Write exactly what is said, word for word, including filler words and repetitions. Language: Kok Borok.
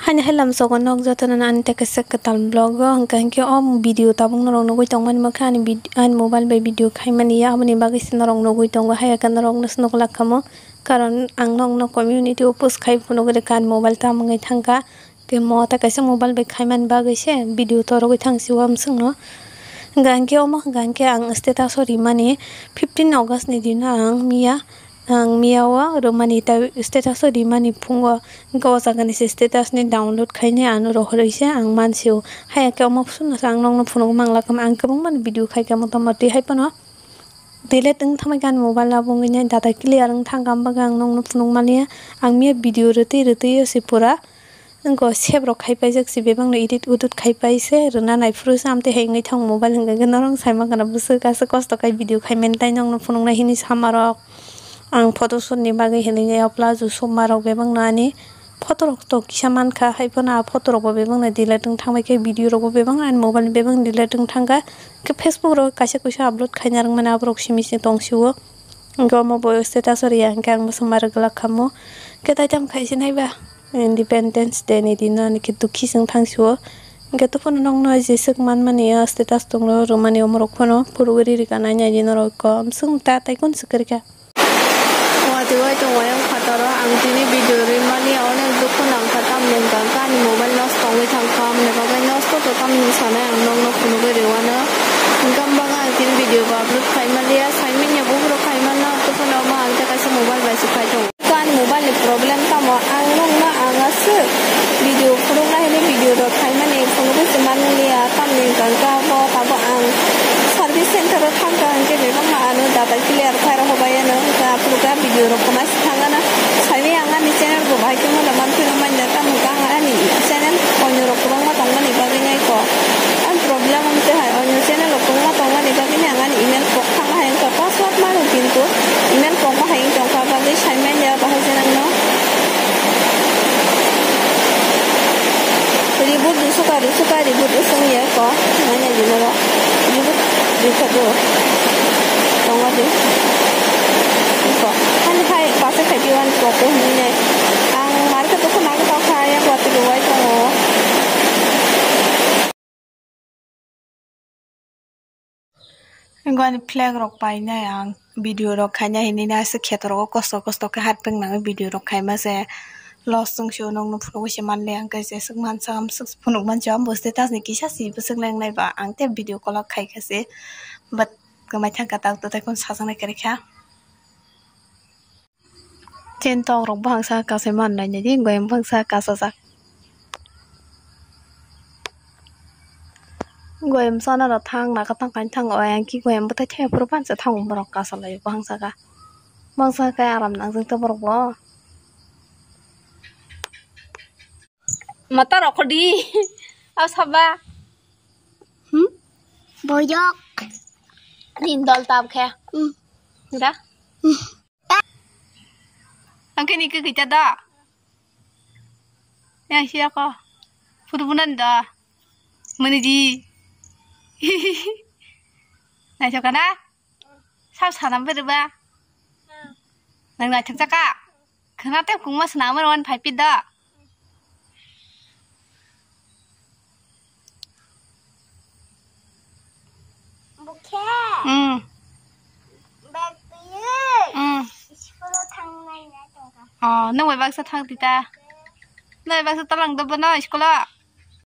Ani hai lamsogo nok jotono ani tei kaisa kwtal vlog o, hwnkha hwnkhe o video tabuk norok nugwi tongmani, hwnkhe ani vid-, ani mobile bai video khaimani ya, aboni bagwi se norok nugwi tongo, haiya khe norokno se nuklak kamo, karon ang nokno community o post khai phunugwi rwkha ani mobile tamo wngwi thangkha, tei mo tei kaisa mobile bai khaimani bagwi se video torogwi thang sio amswkno. Hwnkha hwnkhe omo hwnkha hwnkhe ang status o rimani fifteen August ni dino ang miya Ang miya o rwmani tei status o rimani phungo, hwnkhe o jaga ni se status ni download khainai ano rohorwi se ang mansio. Haiya khe omo swnamsa ang nokno phunugwi manglak kha, ang kwbangma ni video khaikha mota moti, hai phano delete wng thangbai kha ani mobile abo wngwi nai data clear wng thangkha, abo bagwi ang nokno phunuk manliya. Ang miya video rwtwi rwtwi o se pura Wngkha save rok khai paijak se bebak no edit udit khai pai se rwna nai phuru se amtwi hai wngwi thang mobile hwnkhe norok sai mankha na bwswk aswk kosto khai video khai mani tei nokno phunuknai hwnwi sama rok. Ang photo shoot ni bagwi hinwi ya plazo suma rok bebak no ani photo rok to kisa mankha hai phano a photo rok bo bebak no delete wng thang bai khe video rok bo bebak no ani mobile ni bebak no delete wng thang kha khe Facebook rok kaisa kuisa upload khai narwk mani aborok simi se tong sio. Hwnkhe omo bo status o riya hwnkhe ang bwswk ma rwglak kha mo. Khe taitam khai se nai ba Independence Day ni dino ani khe dukhi se wng thang sio. Hwnkhe tei phano nokno jeswk manmani o status tonglo rwmani omorok phano phurugwi riri ka nai nai di norok kom swng ta tei kun swk kwrwi kha. Watwi wai tong wai wng kha toro ang tini video rimani onek dukhu nang kha tamni hwnkha hwnkhe ani mobile nosto wngwi thang kha amni bagwi nosto to tamni sanai ang nokno phunugwi rwano hwnkhe ang bagwi ang tini video bo upload khai manliya. Saimanya buphuru khai manno, tei phano omo ang tei kaisa mobile bai se khai tongo. Ani mobile ni problem tamo, ang nokno ang aswk video phunukna hinwi video rok khaimani phunugwi se manliya, tamni hwnkha hwnkhe abo tabo ang service center o thangkha hwnkhe bebakno ano data clear khai rw hobai ano hwnkha aphuru khe video rok kwma se thangana. Saimanya ang ani channel bo bahai khe mano manthwino manya, tamo hwnkhe ang ani channel onyo rok kwbangma tongmani bagwi nai kho. Ang problem wng twi hai, onyo channel rok kwbangma tongmani bagwino ang ani email kok thangma hai wngkha, password mano kintu email kok bahai wng tongkha, bagwi sai manya bahai se nangno. Reboot rwsukha, rwsukha, reboot wsung ya kho, manya di noro. Reboot rwkha do. Tongo di. Kho. Hani hai pase khai di wan kok ko hinwi nai. Ang market o khuna kha kha ya kwatwi rwai tongo. Wngkha ani flag rok painai ang video rok khainai hinwi nai aswk kheto rogo kosto kosto khe hapeng nangwi video rok khaima se loss chwng se nokno phunugwi se manliya hwnkhe jeswk mansa amswk phunuk mansa ambo status ni kisa si bwswk lengnai ba ang tei video kolak khaikha se but kwmai thangkha tak to tei kun sajaknai kwrwikha. Chen tok rok bwsang saka kasai man nai nai di, goyam bwsang saka kasajak. Goyam sana rok thang na ka tang kain thang oi ang ki goyam bwtai thai phuru pansa thang borok kasa lai bwsang saka. Bwsang saka aram nang jeng to borok bo. Mata rok di. Au saba. Hmm? Boyok. Nin dol tab khe. Hmm. Da? Hmm. Angke ni ke kita da? Ya siya ko. Putu punan da. Mani di. Nai so kana? Sao sanam bere ba? Nang nai thang saka? Khana tei kungma swnamwi rwani phai phi da. Bukhe. Hmm. Bag twi. Hmm. School o thangnai na tongkha. Oh, nung bai baksa thang tita. Nung bai baksa talang da bono school o.